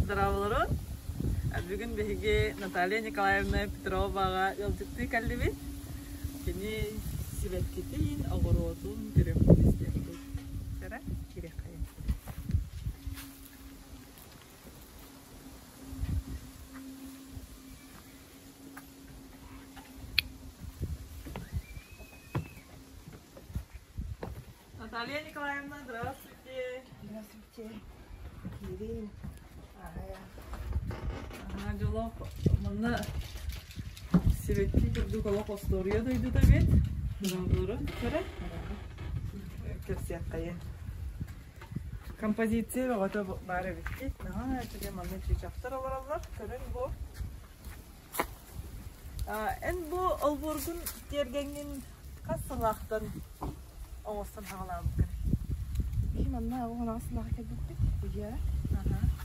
Здраволорун! Бүгүн биһиги Наталья Николаевна Петроваҕа ыалдьыттыы кэллибит. Кини сибэккитин, оҕуруотун көрөммүт истиэхпит. Сара, кириэххэйин. Наталья Николаевна, здравствуйте. Здравствуйте. Киирин. Аһаа, дьолоох манна сибэкки курдук олох остуоруйа дойдута эбит. Дорооболорун көрө. Кэпсиэххэйин. Композиция бөҕөтө баар эбиккит. Наһаа үчүгэй манна чыычаахтар олороллор. Көрүҥ бу. Эн бу олбуоргун тиэргэҥҥин хас сылаахтан оҥостон саҕалаабыккын? Биһи манна уон сыллаах кэлбиппит Уйа.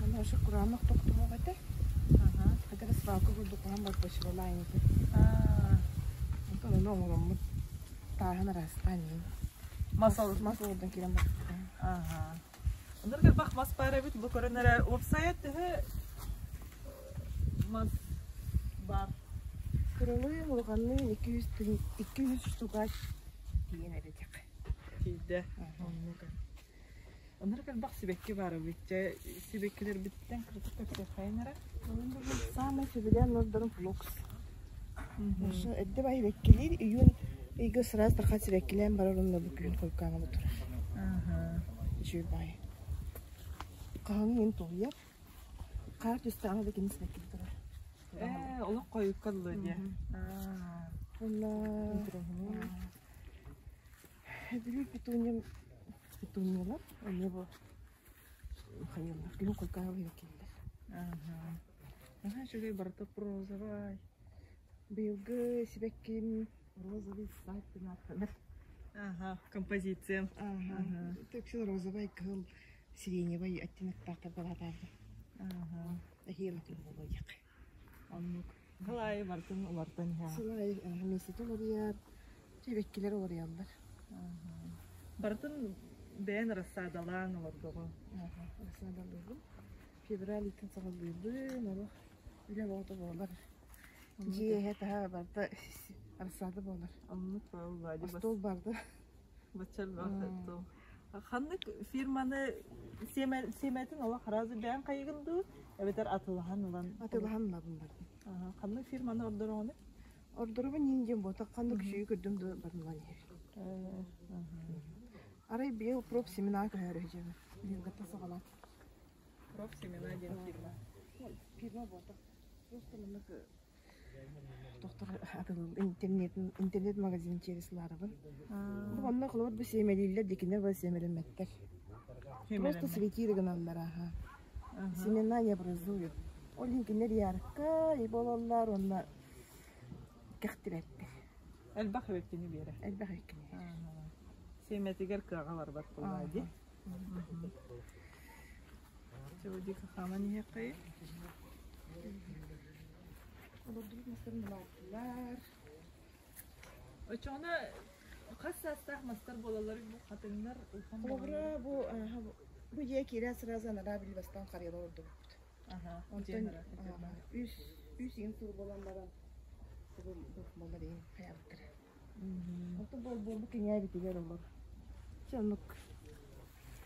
Манна ошо кураанах тохтоһоох этэ. Хатара свалка курдук уһан барбачылалаан этэ. Онтон ону оҥороммут тааһын араастаан иһин. Мас Мас олордон киирэн барбыттар. Оннук элбэх мас баар эбит. Бу көрөн эрэ уопсайа төһө мас баар? Кыралыын, улаханныын 200 штука тиийэн эбэтэх. Тиийдэ. Оннук. Оннук элбэх сибэкки баар эбит. Дьэ, сибэккилэрбиттэн кырдьык кэпсиэххэйин эрэ. Саамай сөбүлээн олордорум флокс. Ошо эрдэ бай сибэккилиир, июнь ыйга сразу тархан сибэккилээн барар онно бу күһүн хойуккааҥҥа турар. Үчүгэй баай. Хаһыҥ иһин тулуйар. Хаар түстэҕинэ да кини сибэккили турар. Ээ, олох хойукка дылы диэ. Уонна Бүлүү петуниям петуниялар эмиэ бу хайыыллар күһүн хойуккааҥҥа сибэккилииллэр. Наһаа үчүгэй барыта розовай. Быйылгы сибэкким розовый сад диэн ааттанар. Ага, композиция. Ага. Үксүн розовай, кыһыл, сиреневай оттеноктаахтар балаатаабыт. Ага. Эһиил атын буолуох. Оннук. Сыл аайы барытын улартан иһэҕин. Сыл аайы миэстэтэ уларыйар, сибэккилэр уларыйаллар. Барытын бэйэн рассадалаан олордоҕуҥ. Ага, рассадалыыбын. Февраль ыйтан саҕалыыбын, олох үлэ бөҕөтө буолар. Дьиэ иһэ таһа барыта рассада буолар. Оннук буолла. Остуол барда. Бачча элбэх Ханнык фирманы сиэмэтин олох сразу бэйэҥ хайыгын дуу, эбэтэр атылаһан ылан? Атылаһан ылабын бардым. Ханнык фирманы ордороҕуный? Ордоробун иин диэн буотах ханнык үчүгэй көрдүм да барымлан иһэр. Арай быйыл проп семена көһөөрү сылдьабын. Быйылгыттан саҕалаан. Проп семена диэн фирма. Фирма буотах. Просто маннык Тохтор атылыл интернет интернет-магазин через лаарабын. Бу онно холобур бу сиэмэлииллэр дикинер бу сиэмэлэммэттэр. Просто светили гыналлар аха. Семена не образуют. Ол иһин кинилэр яркай буолаллар уонна кэхтибэттэр. Элбэх эбэккини биэрэр. Элбэх эбэккини биэрэр. Сиэмэтигэр кыаҕа барбат буоллаа дии. Чэбдик хааман иһиэххэйин. Олордубут мастарын улааттылар. Оччоҕуна хас саастаах мастар буолалларый бу хатыҥнар улахан Холобура бу бу дьиэ киирэн сразу анараа били бастаан харыйалар олордубуппут. Онтон үс үс иин сыл буолан баран буолар иин хайаабыттара. Онтон буолбу кэҥээбитигэр олор. Чэ оннук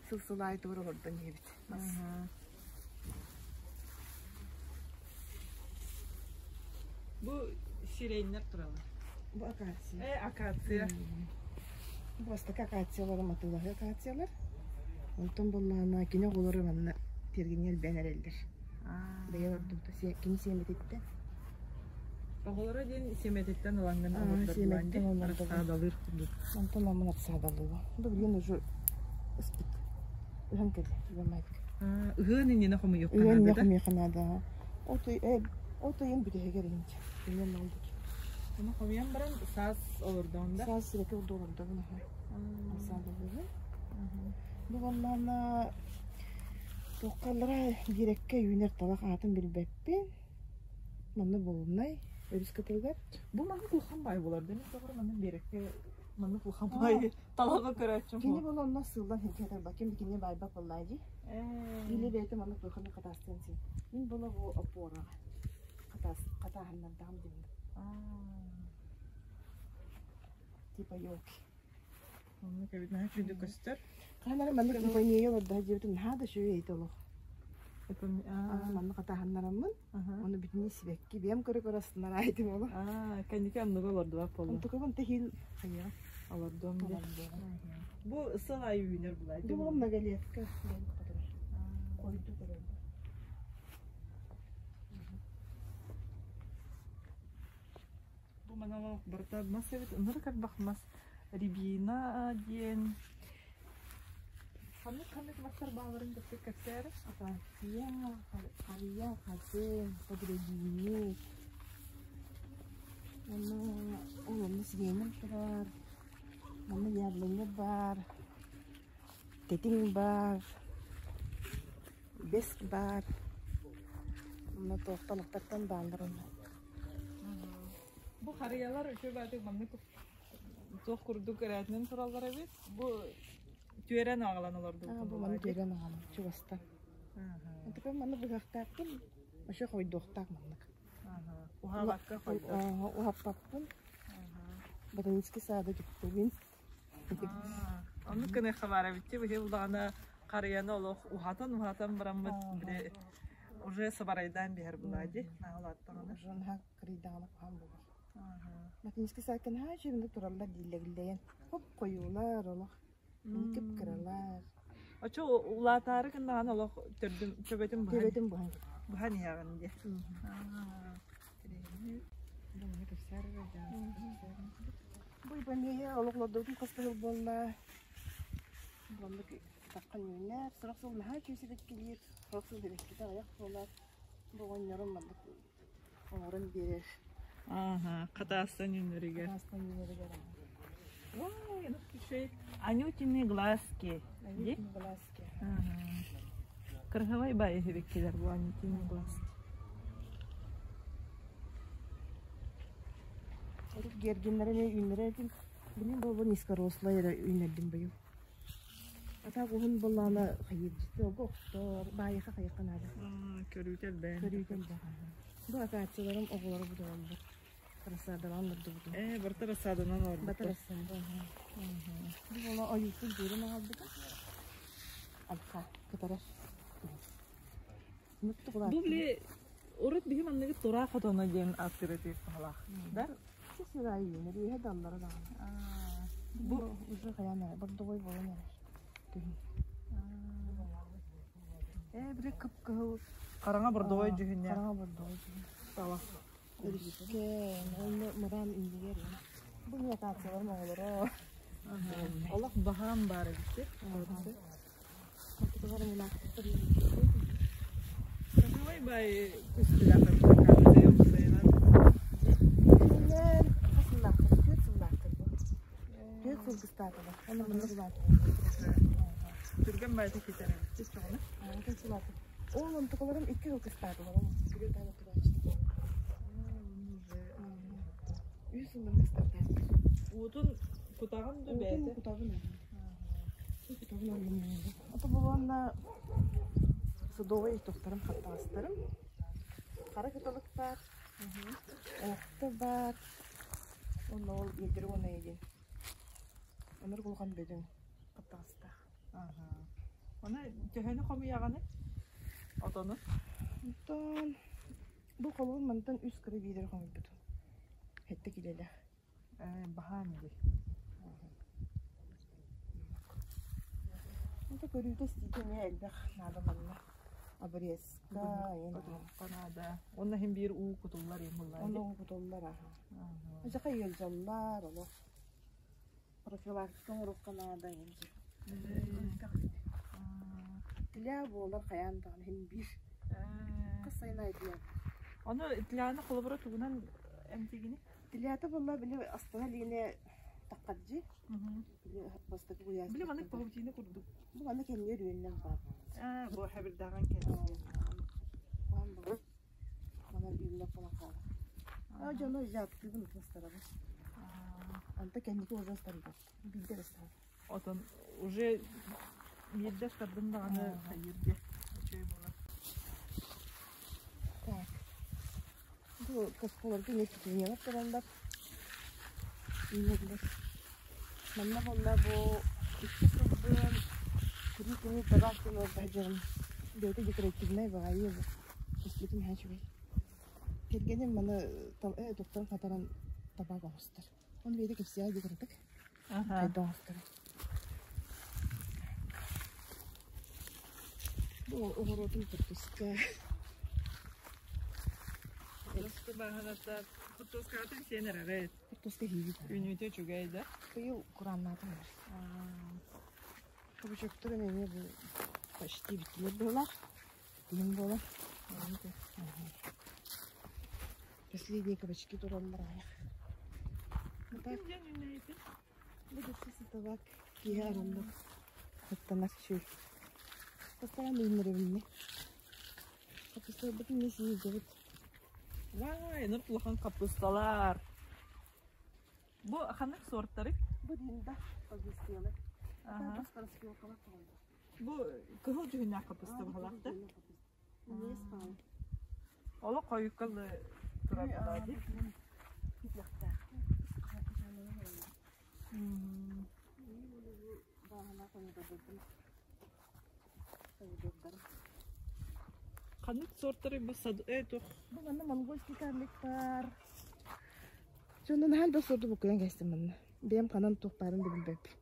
Сыл-сыл аайы тугу эрэ олордон иһэбит. Мас. Бу сиреннэр тураллар. Бу акация. Э, акация. Бу бастакы акациялар матылаһы акациялар. Онтон буоллаҕына кини оҕолоро манна тиэргэҥҥэ элбээн эрэллэр. Бэйэ олордубута кини сиэмэтиттэн. Оҕолоро диэн сиэмэтиттэн ылаҥҥын олордоргулаан Сиэмэттэн олордобун. Рассадалыыр курдук. Онтон ламмын рассадалыыбын. Бу билигин уже ыспыт. Ыһан кэллэ. Ыламайбыт. Ыһыан иннинэ хомуйуохха Ыһыан наада иннинэ да? хомуйуохха наада. От ый от ыйын бүтэһигэр инчэ. Ыйан олдук. Ону хомуйан баран саас олордоҕун да? Саас сибэкки курдук олордобун аха. Рассадалыыбын. Бу буоллаҕына туоххаллара биэрэккэ үүнэр талах аатын билбэппин. Манна Болунай өрүс кытылыгар. Бу маннык улахан баай буолар да, мин тоҕо маннык биэрэккэ Маннык улахан баайы талаҕы көрөөччүм Кини буола онно сыыллан хинкэтэр ким кини байбак буоллаа дии. Или бэйэтэ маннык туоханы хатаастыан син. Мин буола бу опораҕа хатаас хатааһыннардаҕым диэн. Типа елки. Оннук эбит наһаа күндү көстөр. Хаһан маннык ипомея олордо диэбитим наһаа да үчүгэй этэ олох. Маннык хатааһыннараммын Оны бүтүннүү сибэкки бэйэм көрө-көрө астынар аайтым олох. Аа, кэнники оннуга олордубат буолла. Онтукабын тэһиил хайыаҕа. Олордуом дии. Бу сыл аайы үүнэр булай. Бу многолетка диэн турар. Койду көрөбүн. Бу манан барыта мас эбит, ынырык элбэх мас. Рябина диэн Ханнык-ханнык мастар бааларын кытта кэпсээр? Акация, харыйа, хатыҥ, подрядильник. Онно ол онно сиренем турар. Манна яблоня баар, тэтиҥ баар, бэс баар. Онно туох талахтартан бааллар онно. Бу харыйалар үчүгэй баҕайытык маннык туох курдук эрээтинэн тураллар эбит. Бу түөрэн аҕалан олордубут. Бу маны түөрэн аҕалан чугастан. Антыкам маны быһахтаахпын, вообще хойдуохтаах маннык. Уһаабакка хойдор. Уһаппаппын. Ботанический саада дьүктэбин. Оннук гыныахха баара эбит дии. Быһыы буллаҕына харыйаны олох уһатан-уһатан бараммыт били уже сабарайдаан биһэр булаа дии. Наалааттаҕына. Уже наһаа кырыйдаҕына куһаҕан буолар. Ботанический саадка наһаа үчүгэйдик тураллар дииллэр Хоп хойуулар олох кып-кыралар. Очо улаатаары гыннаҕына олох төрдүм төбөтүн быһан Төбөтүн быһан быһан иһэҕин дии. Бу ипомея олох олордубутум хас да сыл буолла. Оннук таххан үүнэр. Сорох сыл наһаа үчүгэй сибэккилиир, сорох сыл сибэккитэ аҕыйах буолар. Бу оҕонньорум маннык оҥорон биэрэр. Ааһа, хатаастан үүнэригэр. Хатаастан үүнэригэр. Ой, ну слушай, Анютины глазки. Анютины глазки. Кыргавай баайы сибэккилэр бу Анютины глазки. Урут гергиннэрин үүннэрэр этим. Билин бу низкорослай эрэ үүннэрдим быйыл. Атаак уһун буоллаҕына хайыырдьыты охтор, баайыха хайыахха наада. Көрүүтэ элбээн. Көрүүтэ элбэх. Бу акацияларым оҕолоро буталаллар. Рассаадалаан олордубутум. Ээ, барыта рассаданан олорбуттар. Бата рассада. Бу буола ойуутун дьиэрин аҕалбыта. Альха кытарар. Бу били урут биһи манныгы тураах хотоно диэн ааттыыр этибит баһылаах. Да? Сир аайы үүнэр, үөһэ да аллара даҕаны. Бу уже хайаан эрэ, бордоҕой буолан эрэр. Күһүн. Ээ, били кып-кыһыл хараҥа бордоҕой дьүһүннээх. Хараҥа бордоҕой дьүһүн. Талах. Өрүскэ, онно мыраан иннигэр. Бу мин акацияларым оҕолоро. Олох баһаам баар эбит. Кыргавай баайы үстүлээх Кинилэр хас сыллаахтар? 4 сыллаахтар бу. 4 сыл кыстаатылар. Онно маннык улаатылар. Түргэн баайта китэр эбит. Тоҕуна? 4 сыл улаатылар. Ол онтукаларым 2 сыл кыстаатылар. Ол күрүө таһын турааччы. 3 сылдан кыстаатаахтар. Уутун кутаҕын да Уутун бэйэтэ? кутабын. Кутабын аллым. Ото буолуонна садовай тохторум хаттаҕастарым. Хара кыталыктаах, охто баар, уонна ол ядреная диэн. Онор улахан бөдөҥ хаттаҕастаах. Оны төһөнү хомуйаҕыный? Отону? Онтон бу холобур мантан үс кыра биилэри хомуйбутум. Сэттэ килэлээх. Баһаам дии. Онто көрүүтэ-истиитэ эмиэ элбэх наада манна. Обрезка, Отуохха наада. Уонна иһин биир уу кутуллар иһин буллар. Онно уу кутуллар аха. Дьаха ыалдьаллар олох. Профилактика оҥоруохха наада иһин. Тля буолар хайаан даҕаны иһин биир. Хас сайын аайы тля. Ону тляны холобура тугунан эмтиигиний? Тилята буолла били астана илигинэ таххадьы. Били бастакы куйаас. Били маннык паутина курдук. Бу манна кэннигэр үөннэн баар. Аа, бу хэбирдээҕин кэннигэр. Куһаан буолар. Манан үүннэх буолан хаалар. Аа, дьону взяткыгын ытыстарабын. Онто кэнники уже ыстарбат. Биирдэ эрэ ыстарар. Отон уже биирдэ ыстардым даҕаны хайыыр диэ. Үчүгэй буолар. Так. Бу косполорга эмиэ петуниялар тураллар. Үүнэллэр. Манна буолла бу икки сылбын күрүү-күнүү табаах диэн уорда сылдьарым. Бэйэтэ декоративнай баҕайы бу. Көстүүтүн наһаа үчүгэй. Кэргэним маны туттан хатаран табаах оҥостор. Оны бэйэтэ кэпсиэҕэ дии кыратык. Хайдах оҥосторун. Бу оҕуруотун куртуска. Куртуска бааһыната куртускаҕытын сиэн эрэбит. Куртуска иһиибит. Үүнүүтэ үчүгэй да? Быйыл курааннаатым эрэр. Кабачоктар эмиэ бу почти бүттүлэр быһыылаах. Күһүн буолар. Последние кабачки тураллар аҕыйах. Дьэн үүнээйитин? Бу дьикти табак киһи арыллар. Сыттанар үчүгэй. Бастаан үүннэрэбиннэ. Хаппыстарбытын эмиэ сиэдьэбит. Вай, ынырык улахан хаппысталар. Бу ханнык сорттары? Бу динда погустелы. Скороспелкалар тоҕоллор. Бу кыһыл дьүһүннээх хаппыста баһылаахта. Олох хойукка турар буолаа дии. Ханнык сортары бу сад туох Бу манна монгольский карлик баар. Дьонун хаһан да сорду буккуйан кэстим манна. Бэйэм ханан туох баарын да билбэппин.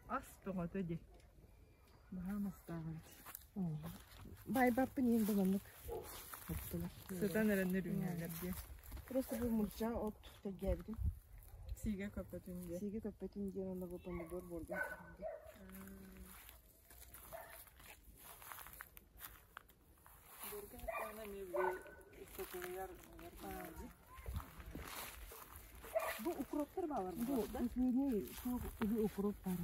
Ас бөҕөтө дии. Баһаам астаах эбит. Баайбаппын иһин да маннык оттулар. Сытан эрэннэр үүнэллэр дии. Просто бу мульча от тэлгээбитим. Сиигэ көппөтүн диye. Сиигэ көппөтүн диэн уонна бу помидор буорга диye. Буорга хаттаҕына эмиэ били устатыгар дии. Бу укроптар баалар Бу последний суох үһү укроп баар.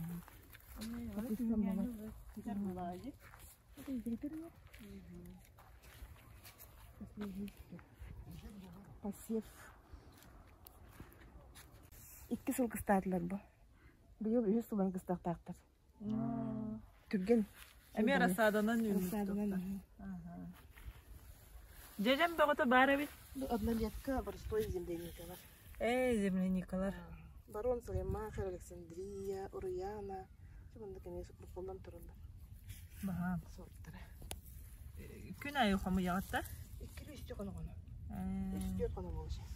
Посев. Икки сыл кыстаатылар бу. Быйыл үһүс сылын кыстахтаахтар. Түргэн. Эмиэ рассаданан Рассаданан. Дьэдьэн бөҕөтө баар эбит. Бу однолетка простой земляникалар. Ээ, земляникалар. Барон Салемахер, Александрия, Уруяна. Маннык эмиэ буккуллан тураллар. Баһаам. Сорттара. Күн аайы хомуйаҕыт да? Иккили үстүү хоно-хоно. Үс-түөрт хоно буолуо сейчас.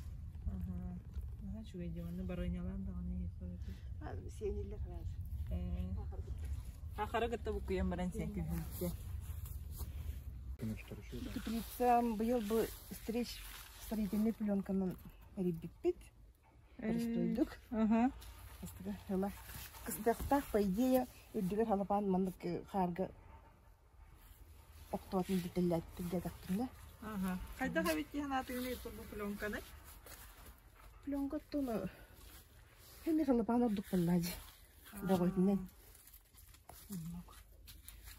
Наһаа үчүгэй дии, манна барыанньалаан даҕаны иһиэххэ Сиэниллэр сразу. Хахары кытта буккуйан баран сиэн күһүнтэ. Теплицам быйыл бу встреч строительный пленканан эрийбиппит. Простойдук. Астыга ыла. Кыстыахтаах, по идее, үрдүгэр халапаан маннык хаарга охтуотун бүтэллээтэхпинэ. Хайдах эбит дии санаатыгын бу пленканы? Пленка оттон хэмми халапаан ордук буоллаа дии. Бөҕөтүнэн.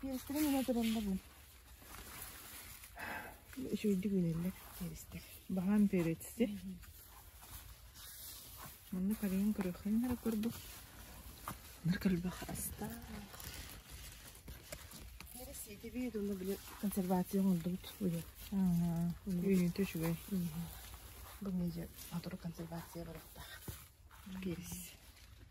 Перестэрин эмэ тураллар. Үчүгэйдик үүнэллэр перестэр. Баһаам перец Манна карыйан көрүөххүн эрэ курдук. Ныр элбэх астаах. Перец сиэтибит, уонна били консервация оҥордубут быйыл. Үүнүүтэ үчүгэй. Бу медиа сотору консервация барыахтаах. Перец.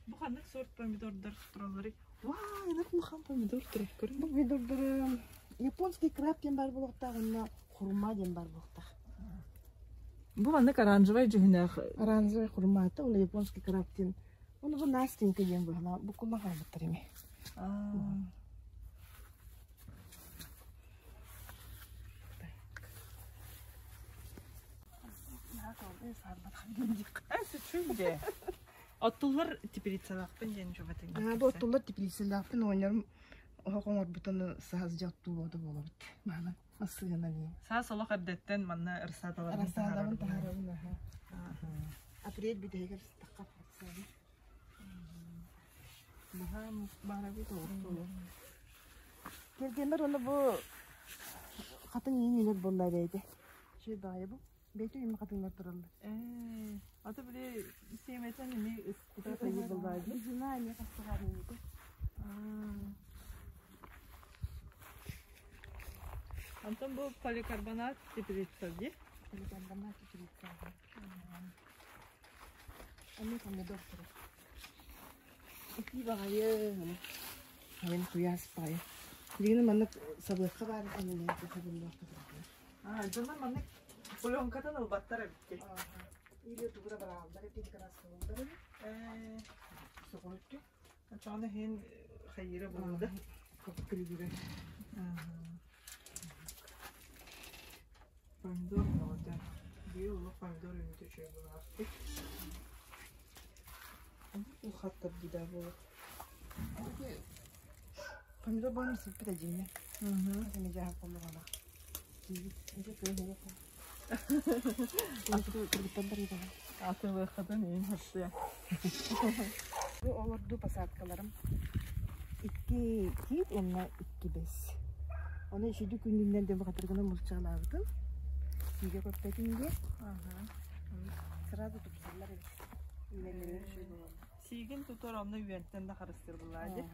Бу ханнык сорт помидордар туралларый? Вау, ынырык улахан помидор турар көрүҥ. Бу помидордары японский краб диэн баар буолуохтаах уонна хурма диэн баар буолуохтаах. Бу маннык оранжевай дьүһүнээх. Оранжевай хурмата, уонна японский краб диэн. Уонна бу Настенька диэн быһалаах. Бу кума хаалбыттар эми. Сүчүгде. Оттуллар теплицалаахпын диэн чубатын. Бу оттуллар теплицалаахпын оҕонньорум оһох оҥорбутун саас дьэ оттуу буолабыт. Маана массыына диэн. Саас олох эрдэттэн манна рассадаларын Рассадабын таһаарабын аха. Апрель бүтэһигэр тахха рассада. Баһаам баарабыт оҕустулу. Кэргэммэр уонна бу хатыҥ иин үүнэр буолла эбээтэ. Үчүгэй баҕайы бу. Бэйэтэ үймэ хатыҥнар тураллар. Ээ, аты били сиэмэтин эмиэ ыспыта тайыы буоллаа дии. Быдьына эмиэ хастаҕар үүнүтэ. Онтон бу поликарбонат теплица дии. Поликарбонат теплица. Эмиэ помидор турар. Итии баҕайы, Мин куйаас баҕайы. Билигин маннык сабыахха баар эминэ сабыллыах Аа, дьоно маннык пленкатын ылбаттар эбит. Или тугура барааллар эбит, краскалыыллар эбит. Ээ, Соҕурутtu. Очоҕуна иһин хайыыра буолла. Күлүгүрэ. Помидор бөҕөтө. Быйыл олох помидор үүнүүтэ үчүгэй буолаахтык. Улахаттар дии да буолар. Помидор буолан сыппыт эдьиийэ. Эми дьаһал хомугала. Атылыаххытын иин хапсыа. Бу олордуу посадкаларым икки тиит уонна икки бэс. Ону ишиди күнүнэн дем хатыргына мулчалаабытым. Сиигэ көппөтүм диye. Сразу тупсаллар эбит. Үүнэллэрин үчүгэй буолаллар. Сиигин тутар онно үөнтэн да харыстыыр булаа дии.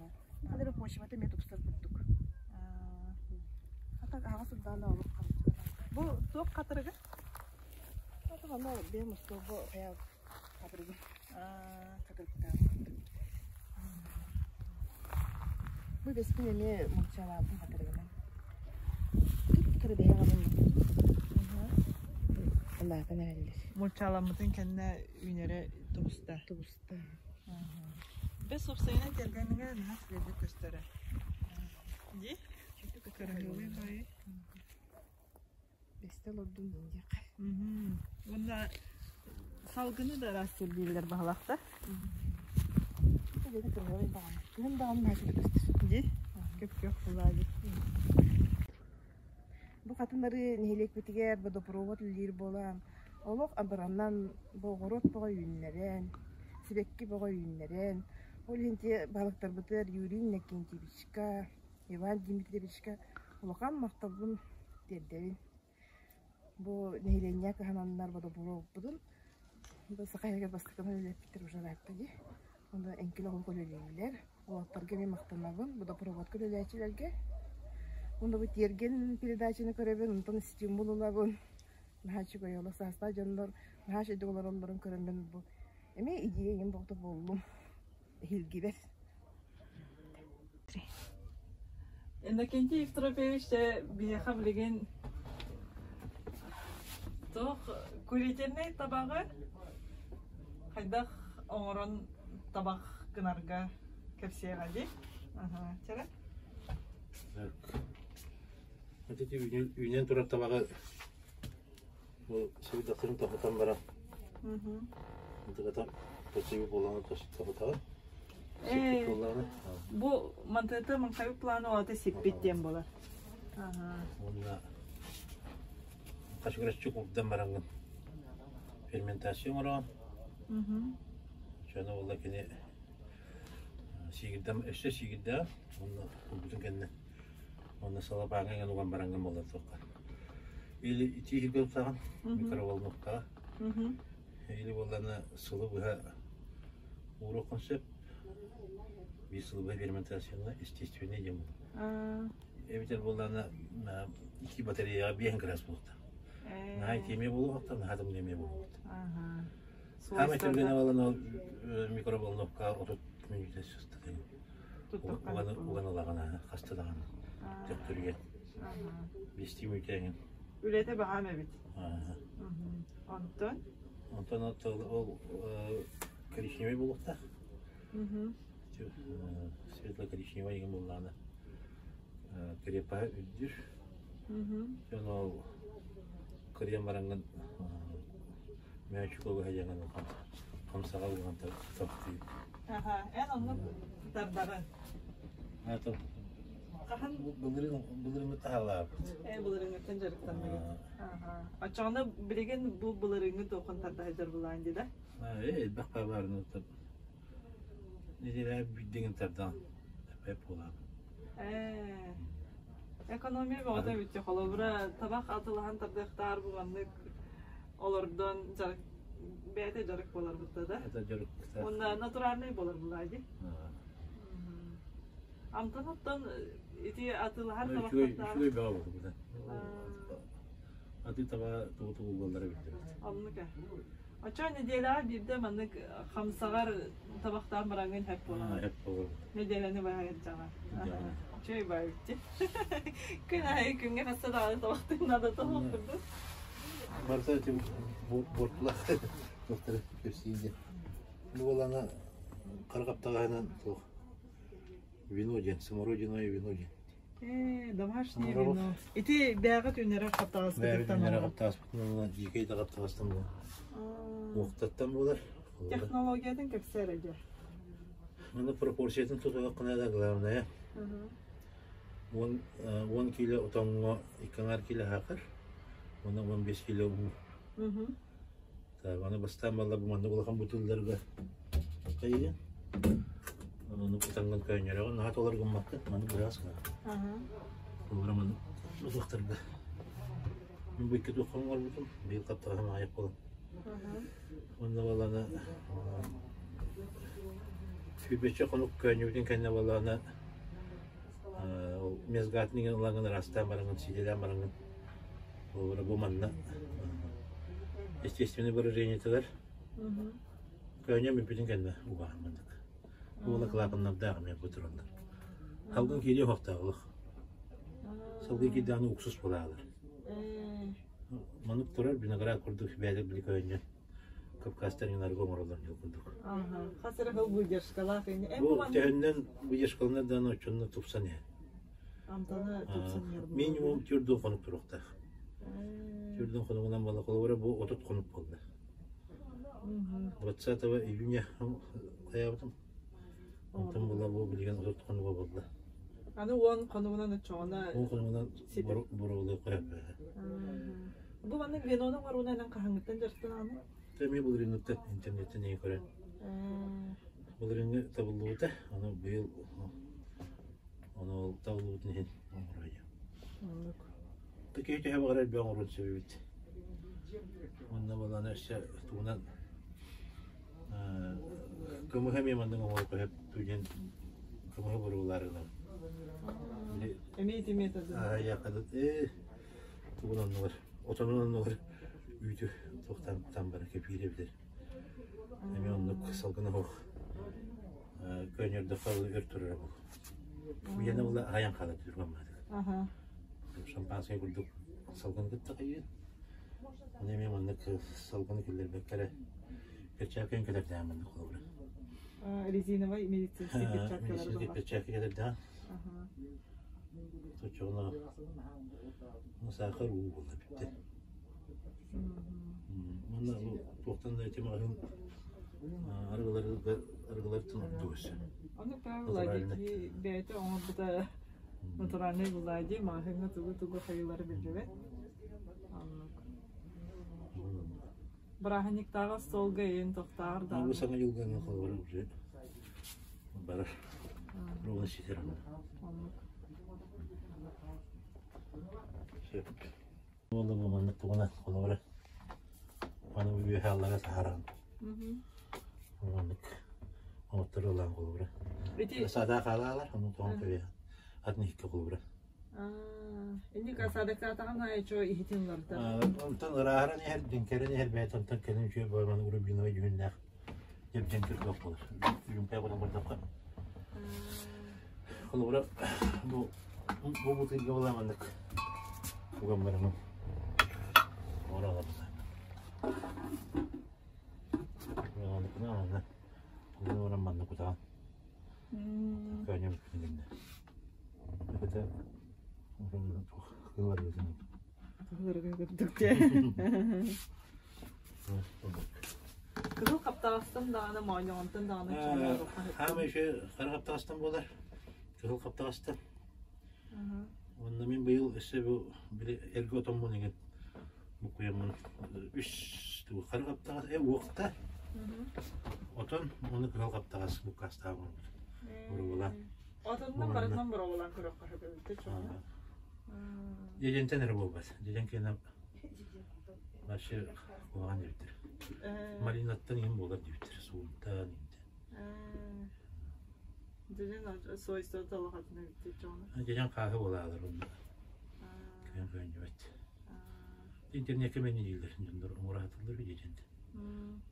Хадыр почвата эмиэ тупсар курдук. Хата аҕа сырдаана олох харчы. Бу туох хатырыга? Хата онно бэйэм остуолба хайа хатырыгы. Хатырыктаах. Бу бэспин эмиэ мунчалаабытым хатырыгынан. Кып-кыра бэйэ аҕабын улаатан эрэллэр. Мульчаламмытын кэннэ үүнэрэ тубуста. Тубуста. Бэс уопсайынан кэргэниҥэ наһаа үчүгэйдик көстөрө. Дии? Кыраһыабай баайы. Бэстэ олордум диэххэ. Уонна салгыны да араас сирдииллэр баһылахта. Дьэ кыраһыабай баҕана. Күһүн даҕаны наһаа үчүгэй көстөр. Дии? Көп-күөх булаайы. Бу хатынары нэһилиэкпитигэр водопровод үлэлиир буолан, олох абыранан, боҕуруот бөҕө үүннэрэн, сибэкки бөҕө үүннэрэн, ол иһин ити баһылыктарбытыгар Юрий Иннокентьевичка, Иван Дмитриевичка улахан махталбын тиэрдэбин. Бу нэһилиэнньэ кыһананнар водопроводпутун бу Саха сиригэр бастакынан үлэлэппиттэр уже ыраатта дии. Онно эҥкил оҕолук үлэлииллэр. Уолаттарга эмиэ махтанабын, водопроводка үлэлээччилэргэ. Уонна бу тиэргэн передачаны көрөбүн, онтон стимул ылабын. Наһаа үчүгэй олох саастаах дьоннор наһаа үчүгэйдик олороллорун көрөммүн бу эмиэ идея иҥин бөҕөтө буоллум. Эһиилгибэр. Иннокентий Евтропьевич дьэ биһиэхэ билигин туох курительнай табаҕы хайдах оҥорон табах гынарга кэпсиэҕэ дии. Аһа, чэрэ. Так. Вот эти үүнэн турар табаҕы бу сыбыдахтарын тоһутан баран ытыгата тосуйу буолаҕын тоһутаҕын. Сиппит буоллаҕына. Бу мантыта маҥхайбыт планы оҕото сиппит диэн буолар. Уонна хачыгыраччы курдан бараҥҥын ферментация оҥороҕун. Дьоно буолла кини сиигирдэм өссө сиигирдэҕин уонна курбутун кэннэ уонна салапааҥҥа иҥэн уган бараҥҥын буолла туохха или итии иһиргэ ылсаҕын микроволновкаҕа или буоллаҕына сылы быһа ууруоххун сөп биир сылы быһа ферментацияны естественный диэн буолар эбэтэр буоллаҕына итии батареяҕа биэһин градус буолуохтаах наһаа итии эмиэ буолуохтаах наһаа тымныы эмиэ буолуохтаах Хаамай түргэнэ буолан ол микроволновка 30 мүнүүтэ сыста уган уган ылаҕын хаста даҕаны төттөрүгэр биэстии мүнүүтэ эҥин Үлэтэ баҕам эбит. Онтон? Онтон ол коричневый буолуохтаах. Светло-коричневый игин буоллаҕына крепаһа үрдүр. Дьон ол кырыйан бараҥҥын Мээчик олуһа диэн хамсаҕа уган таптыыр. Аха, эн оннук тардаҕын. Это Хаһан былырыын былырыыҥҥы таһаалаабыт. Э былырыыҥҥыттан дьарыктанныгыт. Аха. Оччоҕуна билигин бу былырыыҥҥы туоххун тарда сылдьар булаан дии да? Э элбэх баарын нэдиэлэ бүддигин тардан эппэт буолаабыт. Э экономия бөҕөтө бүттэ. Холобура табах атылаһан тардыахтаар бу маннык. Олордон дьарык бэйэтэ дьарык буолар бутта да. Это дьарык. Уонна натуральный буолар булаа дии. Амтан оттон ити атыылаһар Үчүгэй табахтардаах. үчүгэй бөҕө буолбута. Аты таба тугу тугу буоллара биллибэт. Оннук ээ. Оччо нэдиэлэҕэ биирдэ маннык хамсаҕар табахтаан бараҥҥын хэп буолаҕын. Хэп буолар. Нэдиэлэни быһа сылдьаҕын. Үчүгэй баайбыт Күн аайы күҥҥэ хаста даҕаны табахтыыр наадата суох курдук. Барыта ити буортулаах туохтары кэпсиир Бу буолана хара хаптаҕаһынан туох вино диэн, смородиновое вино диэн. Ээ, домашнее вино. Ити бэйэҕит үүнэрэр хаптаҕаскытыттан Бэйэбит үүнэрэр хаптаҕаспытынан дьиикэй да хаптаҕастан буолар. Уохтаттан буолар. Технологиятын кэпсээ эрэ дьэ. Маны пропорциятын тутуоххуна да главное. 10 кило отоҥҥо 2 аҥаар кило саахар, уонна 15 кило уу. Аны бастаан балла бу маннык улахан бутылларга хайыгын. Ону кутаҥҥын көөнньөрөҕүн, наһаа толор гыммаккын, маны быраас гына. Толору маны тутуохтарга. Мин бу икки туохха оҥорбутум, быйыл хаптаҕаһым аҕыйах буолан. Онно баланы сүүрбэччэ хонук көөнньүбүтүн кэннэ баланы ол мезгатын иҥэн ылаҥын ыраастаан бараҥын, сиидэлээн бараҥын Холобура бу манна естественное выражениетыгар көөнньө бүппүтүн кэннэ угаһан маннык. Уола клапаннардаах эмиэ бу тураллар. Салгын киириэ оһохтоох. Салгын киирдэҕинэ уксус буолаалар. Маннык турар виноград курдук бэйэлэр били көөнньө Кавказтар арга оҥороллор дьыл курдук. Хас эрэ сыл выдержкалаах ини. Бу төһөннөн выдержкаланар даҕаны оччонно тупсан иһэр. Амтана тупсан иһэр. Минимум төрдүн хонук туруохтаах. Төрдүн хонугунан буолла холобура бу 30 хонук буолла. 20 июня хайаабытым. Онтон була бу билигин 30 хонуга буолла. Аны 10 хонугунан оччоҕуна 10 хонугунан боруобалыы қойаппы. Бу маннык виноны оҥоруунан хаһааҥҥыттан дьарыктанаҕыный? Эмиэ былырыыҥҥыттан интернеттэн эйэ көрөн. Былырыыҥҥы табыллыбыта, ону быйыл ону ол табыллыбытын иһин оҥороойу. Оннук. Киһи төһө баҕарар элбэх оҥоруон сөп эбит. Онно балаана өссө тугунан кымыһы эмиэ маннык оҥоруохха сөп диэн кымыһы боруобалаары гынан. Эмиэ ити методы. Ээ тугун оннугар отонун оннугар үүтү туохтаан бара кэпиир эбитэр. Эмиэ оннук салгына суох көөнньөрдөххө өр турара буолуо. Уйана була аҕайан хаалар түргэн баҕайытык. Шампанскай курдук салгыны кытта хайыыр. Ону эмиэ маннык салгыны киллэрбэккэ эрэ перчатканы кэтэрдээн маннык холобура. Резиновай медицинский перчаткалар Медицинский перчатка кэтэрдээн. Соччоҕуна саахар уу буолла бүттэ. Манна туохтан да этим аһын арыгылары арыгылартан ордук өссө. Ону правила дии бэйэтэ оҥорбута натуральный булаа дии маҕаһыыҥҥа тугу-тугу хайыылары биллибэт. Оннук. Бырааһынньыктааҕы остуолга ийин тохтооҕор Бу даҕаны. саҥа дьылга холобура уже барар. Ровно ситэр Оннук. Сөп. Буолла бу маннык тугунан холобура аны үөһэ аллара саһаран маннык оҥоттору ылаан холобура. Ити Саадаа хаалаалар, ону тоҕон көбүө атын иһиккэ холобура. Инник асаадактаатаҕын аайы чо иһитин уларытар. Онтон ырааһыран иһэр, дьэҥкэрэн иһэр бэйэтэ онтон кэлин үчүгэй буолар рубиновай дьүһүннээх дьэп-дьэҥкир туох буолар. Үрүҥпээх буолан көрдөххө. Холобура бу бу бутыйга буолан маннык уган барамын. Ора Манна манна кутаҕын. Көөнньө бүппүтүн гиннэ. Это курдук дьэ. Кыһыл хаптаҕастан даҕаны моонньоҕонтон даҕаны Хаамай еще хара хаптаҕастан буолар. Кыһыл хаптаҕастан. Уонна мин быйыл өссө бу били эргэ отоммун иҥин букуйаммын үс хара хаптаҕас уохта отон уонна кыһыл хаптаҕас буккаастаабын боруобалаан. Отоннон барытынан боруобалаан көрүөххэ сөп эбит чоҕуна. Дьэдьэнтэн эрэ буолбат. Дьэдьэн киэнэ вообще Куһаҕан диэбиттэр. Малинаттан иһин буолар диэбиттэр. Суунтан иһинтэн. Дьэдьэн свойствота улахатын эбит дьоно. Дьэдьэн хааһы буолаалар онно. Кыайан көөнньүбэт. Интернеккэ мэни дииллэр. Дьоннор оҥоро сатыыллар дьэдьэнтэн.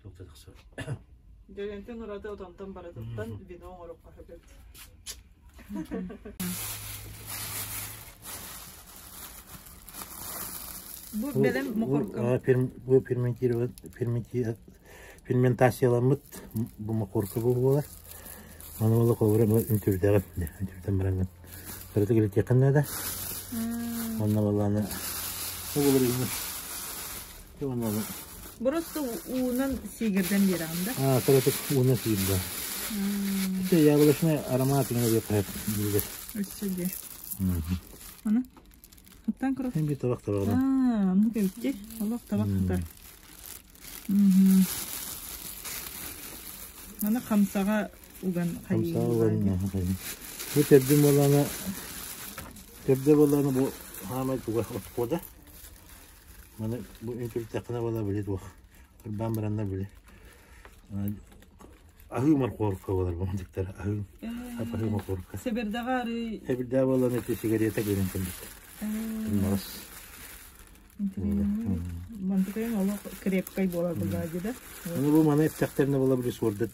Туох да тахсар. Дьэдьэнтэн ураты отонтон барытыттан вино оҥоруохха сөп эбит. Бу бэлэм мохорка. Бу ферментацияламмыт бу мохорка буолар. Аны ол холобура бу үntүрдэҕин, үntүрдэн бараҥҥын кырата килэтиэххин наада. Онно балааны бу булар Просто уунан сиигирдэн биэрэҕин да? А, кыратык уунан сиигирдэн. Это яблочный аромат именно диэххэ билэр. Өссө дии. Аны? Оттон куру. Hem bir tabak tabağına. Аа, оннук эбит Олох табах хатар. Маны хамсаҕа уган Хамсаҕа уган Бу төрдүм буоллаҕына төрдө буоллаҕына бу хаамай туга отхода. Маны бу үҥкүрүттэххинэ буолла били туох кырбаан бараннар били аһыы моркуорка буолар бу мандыктар аһыы аһыы моркуорка. Сэбирдэҕэ арый Сэбирдэҕэ буолан ити сигарета киирэн кэлбит. Тымнаҕас. Мантыкайын олох крепкай буолар булаа да. Аны бу маны эттэхтэринэ буола били суорда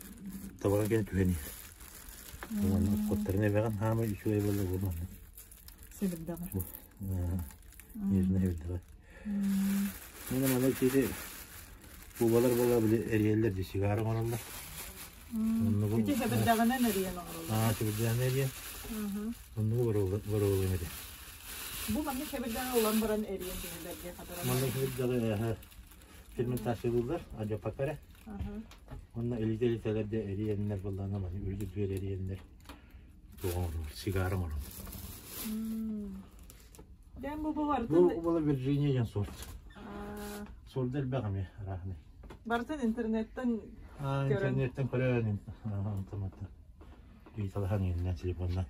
табаҕа кэлэн түһэн иһэр. Манна оккоттарын эбэҕин хаамай үчүгэй буолла бу манна. Сэбирдэҕэ. Нежно эбирдэҕэ. Мына маны кири кубалар буола били эрийэллэр ди сигара оҥороллор. Оннугу Ити сэбирдэҕинэн эрийэн оҥороллор. Аа, сэбирдэҕинэн эрийэн. Оннугу боруобалыам этэ. Бу маннык сэбирдэҕи ылан баран эрийэн түһэллэргэ хатаран. Маннык сэбирдэҕи ферментациялыыллар, адьаппакка эрэ. Уонна элитэ-элитэлэр да эрийэннэр буоллаҕына маны үрдүк эрийэннэр туох оҥороллор, сигара оҥороллор. Дэн бу барытын Бу була Вирджиния диэн сорт. Сорда элбэх эмиэ арааһынай. Барытын интернеттен көрөн. Интернеттен көрөн антамата. Ыйыталаһан иһиннэн телефоннан.